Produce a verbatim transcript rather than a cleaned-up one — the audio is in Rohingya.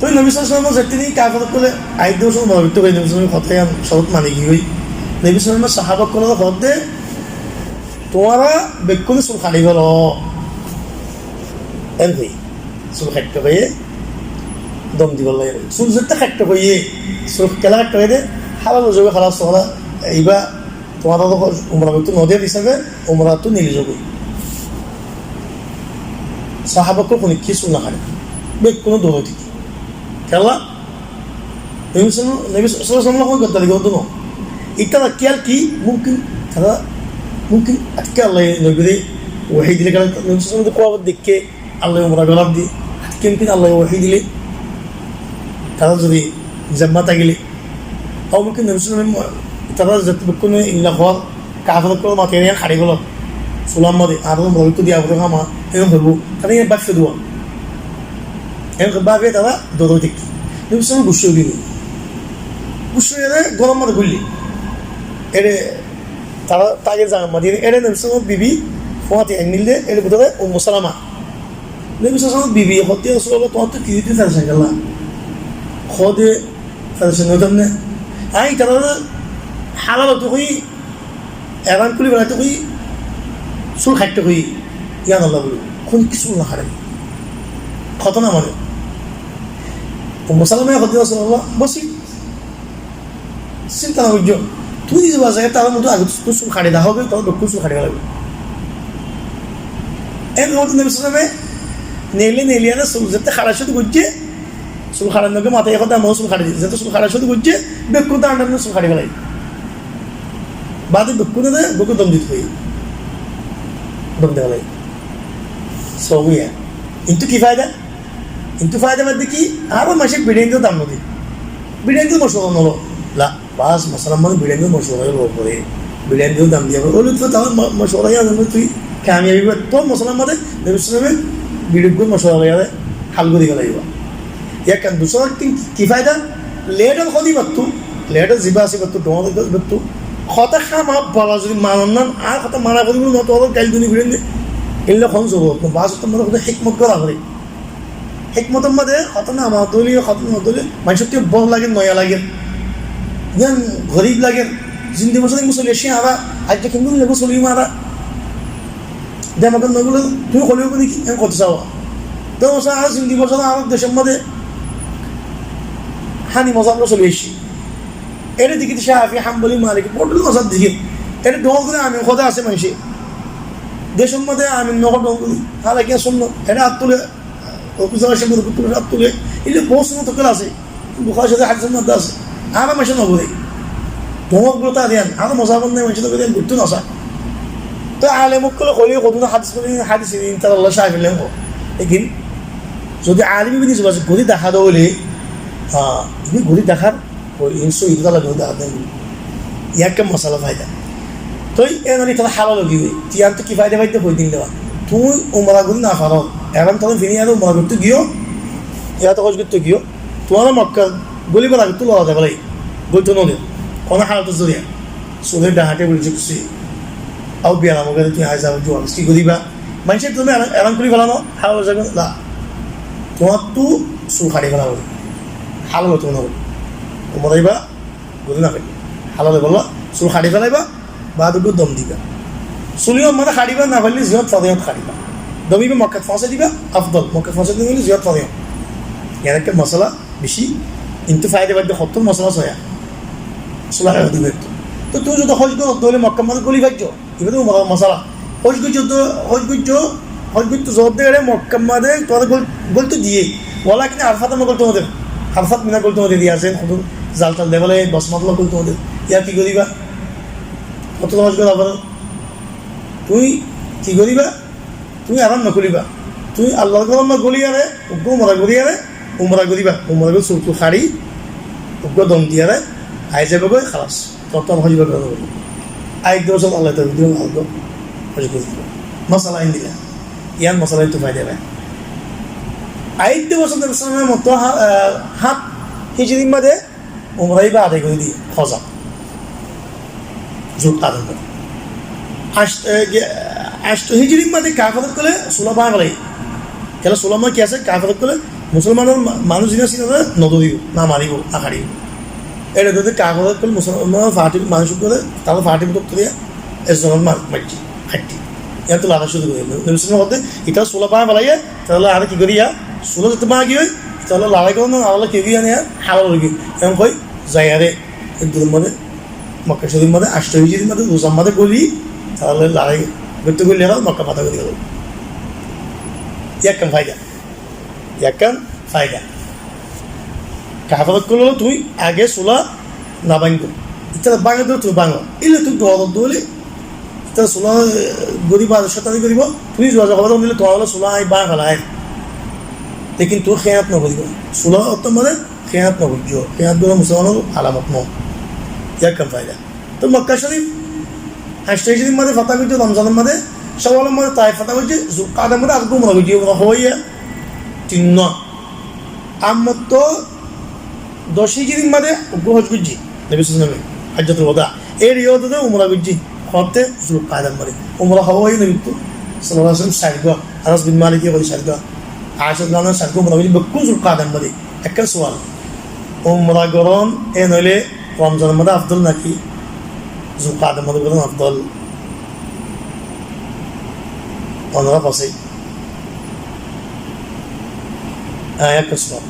Toi Nobi sallallahu alaihi wasallam zettó din kafir ókkole aiyér de umra goittóu, Nobi sallallahu alaihi wasallam hotá yián corot mani giyói. Nobi sallallahu alaihi wasallam sahaba ókkolore hoódde, tuáñra bekkúne sul kaçi félo. En hoi, sul kaitto hoiyé, dom dibolla. Sul zettó kaitto hoiyé, sul kiyólla kaitto hoiyé de, halal ói zagói, halas, tuáñra ibá tuáñra to umra goittóu no diyar hísabe umrattú neli zagói. Sahaba ókkol honikká sul no kaçe, bekkúne dóro diki. Kiyólla? Nobi sal-, Nobi sallallahu alaihi wasallam hoi goddari goddú no. Itará kiyal ki? Mumkin tará, mumkin añátke Allah ye Nobire wahi dile, karon Nobi sallallahu alaihi wasallam to kuwabot deikké, Allah ye umra gorar de, añátke mumkin Allah ye wahi dile, tará zodi zimma tákile, añátke mumkin Nobi sallallahu alaihi wasallam, tará zettó bekkúne illa hoór, kafir ókkol mati ene haçi félo. Sulam made, ar umra goittóu diya foribo, hama, en hoibo. Tará en báfe duwa. En báfe tará dóro diki. Nobi sallallahu alaihi wasallam gussá ói giyói. Gussá ói giyói de, gorom made goille. Ere, tará táke zaga made, ere Nobi sallallahu alaihi wasallam bibi, fuati ain de, ere bútore Ummu Salama. Nobi sallallahu alaihi wasallam bibi hoódde, "Ya Rasulullah, tuáñr to ki óiye, tuñí ferecán kiyólla?" Hoódde, "Ferecán óitam né? Añí tarare halal óito hoiyí, ehram kúli felaito hoiyí, sul kaitto hoiyí, yián Allah buli, honikká sul no kaçe, hotá no mane." Ummu Salama ye hoódde, "Ya Rasulullah, bosí, sinta no goijjó, tuñí nize bazar tará mutu age tuñí sul kaçi dahó goi, tará bekkún sul kaçi félaibo." En hoódde Nobi sallallahu alaihi wasallam e neile neile ene sul zettó kaçar cúru goijjé, sul kaçar noge mata e hoódde, "Añí sul kaçi di", zettó sul kaçar cúru goijjé, bekkún dán dán sul kaçi félai. Bade bekkúne de, bekkún dom dito hoiyé. Dom de félai. Sóiyi. Kintu ki faida? Kintu faida bade ki? Aró maincé biçain de dam no de. Biçain de mocuwara no lo. La, bas, masalan, mane biçain de mocuwara lo fore. Biçain de dam diya fore. Óile to tará mo-, mocuwara yián no tui kamiyabi ba. To masalan mane Nobi sallallahu alaihi wasallam e biçain de mocuwara loiyóre hal gori félaiba. Ekkán dusra ekkán ki faida? Leader hodi battu, leader ziba asé battu, don battu. Hotá hama bala zodi manon nan, ar hotá mana foribo no, tuáñra gail duni firin de. Illa hon zorurot no, bas, tuáñra hotá hikmot gora fore. Hikmotor maze hotá na mana dóile, hotá na dóile, maincór to bor lager, noya lager. Yián gorib lager. Zindigi bosór soli aiccí añára, aijja kengori lager soli añára. Demak no gole, tuñí hole óibo niki? En hotá sawa. Te masala, añára zindigi bosór añára decór maze Hanafi mozhab loi soli aiccí. Ere deki de Cafi, Hambali, Maliki, boro mozhab deki. Ere dol gori amin hotá asé maincé. Decór maze amin no hotá dol gori. Hala ki sunnot? Ere át tule, ofisor asé, boro át tule. Ere bout sunnot ókkol asé. Bukhari Shorif hadisor maze asé. Añára maincé no gori. Dol gori ta diyan. Añára mozhab nai maincé no gori, gori to no sa. To alem ókkole hoile hodún hadis hoile hadis in tará Allah Cafi len ho. Lekin zodi alem ibn Yusuf asé gori dahá de hoile, ha, ibn gori dahár, o in sóiyi dahá de hoile dahá de. Yián ekká masala faida. Toi en óile tará halal ói giyói. Tiyan to ki faida faida hoi din de ba. Tuñí umra gori no faro. Ehram tuñí fini ar umra gorto giyó. Yá to hoj gorto giyó. Tuáñra Mokka golibar age tuáñra lora de félai, golito no de. Hono halot zoriya. Sule dahá de buli jukse. Au biyaram ói gele tuñí haiza juwan ki goriba? Maincé tuáñre ehram, ehram kúli félano, halal ói zaibo, la. Tuáñrtu sul kaçi félaibo. Halal óito no. Umra iba gori no faille. Halal ói bolla, sul kaçi félaiba. Baade uggwá dom diba. Sul yó mane kaçiba, no faille ziyot fore yó kaçiba. Dom iba Mokkat foóñsai diba, afdol. Mokkat foóñsai diba, ziyot fore yó. Yián ekká masala beci, kintu faida faida hottór masala soya. Sul kaçi diba. To tuñí zodi hoj goró, toile Mokkat maze goli faijjo. Iba to umrar masala. Hoj goijjo, hoj goijjo, hoj goitto zodde ere Mokkat maze tuáñre gol-, golito diye. Walakin Arafat maze golito no de. Arafat Mina golito no de, diya asé, hudu zal tal de félai, bosmat loi golito no de. Yá ki goriba? Hotó hoj gora fore. Tuñí ki goriba? Tuñí ehram no kúliba. Tuñí Allar gorór maze goliyóre, uggwá umra goriyóre, umra goriba. Umra gori sul tul kaçi, uggwá dom diyóre, ai zaiba goi, halas. Tuáñr hoj gora no foribo. Aiyér de bosór Allah taala dibo, Allah hoj gori dibo. Masala endilla. Yián masala ettu faida bai. Aiyér de bosór Nobi sallallahu alaihi wasallam motto ha-, ah, hát hijrir maze umra iba adai gori diye, hoza. Zut adai gori. Ash-, e, ge-, ash-, hijrir maze kafir ókkole sula báñgi félaiye. Kiyólla sular maze ki asé? Kafir ókkole Musolmanor ma-, manúic zibá asé ítara nodóribo, nomaribo, nohaçibo. Ére dóde kafer ókkol musolmanor fathír manúic ókkole, tará fathír bútottu dóriya, ezzonor ma-, maijjé, haiththé. Iyánottu lorái cúru gorí. Nobi sallallahu alaihi wasallam hoódde, ítara sula báñgi félaiye, ítara loi añára ki goríya, sula zeto báñgi ói, ítara loi lorái goron, añára loi ki gorí iyán, añára hámla gorí. Iyán hoi, zaiyaré, ek dun or mazé, Mokka Córif mazé, añctó hijir mazé, ruzar mazé bóli, ítara loi lorái goitté goillé, Mokka fatah gorí gelo. Iyán ekkán faida. Iyán ekkán faida. Kafer ókkol loi tuñí age sula no báñgo. Ítara báñge dé tuñí báñgo. Ílla tuñí dor dóile, ítara sula, eh, goríbo, ar cóitani goríbo. Tuñí zuwa zuwa hoiba dé, tuáñlla sula añí báñgi félai. Lekin tuñí kénat no goríba. Sula ottór mazé kénat no goijjó. Kénat goilla musolmanor alamot no. Iyán ekkán faida. Toi Mokka Córif, añctó hijir mazé fatah goijjé, Romzanor mazé, Cawalor mazé Taif fatah goijjé, Zulkaidar mazé ar umra goijjé, umra hoóiye tinnúa. Ar mottor doc hijir mazé uggúa hoj goijjé, Nobi sallallahu alaihi wasallam, Hajjatul Wada. Ére yó dóde umra goijjé, hoótte Zulkaidar mazé. Umra hoóiye Nobi sallallahu alaihi wasallam sairgúa, Anas bin Malik ye hoóiye sairgúa, Aisha radiyallahu anha sairgúa umra goijjé, bekkún Zulkaidar mazé. Ekkán sual, umra goron, e noóile Romzanor mazé afdol náki Zulkaidar mazé goron afdol? Onorá hoó sai. Añí ekkán sual.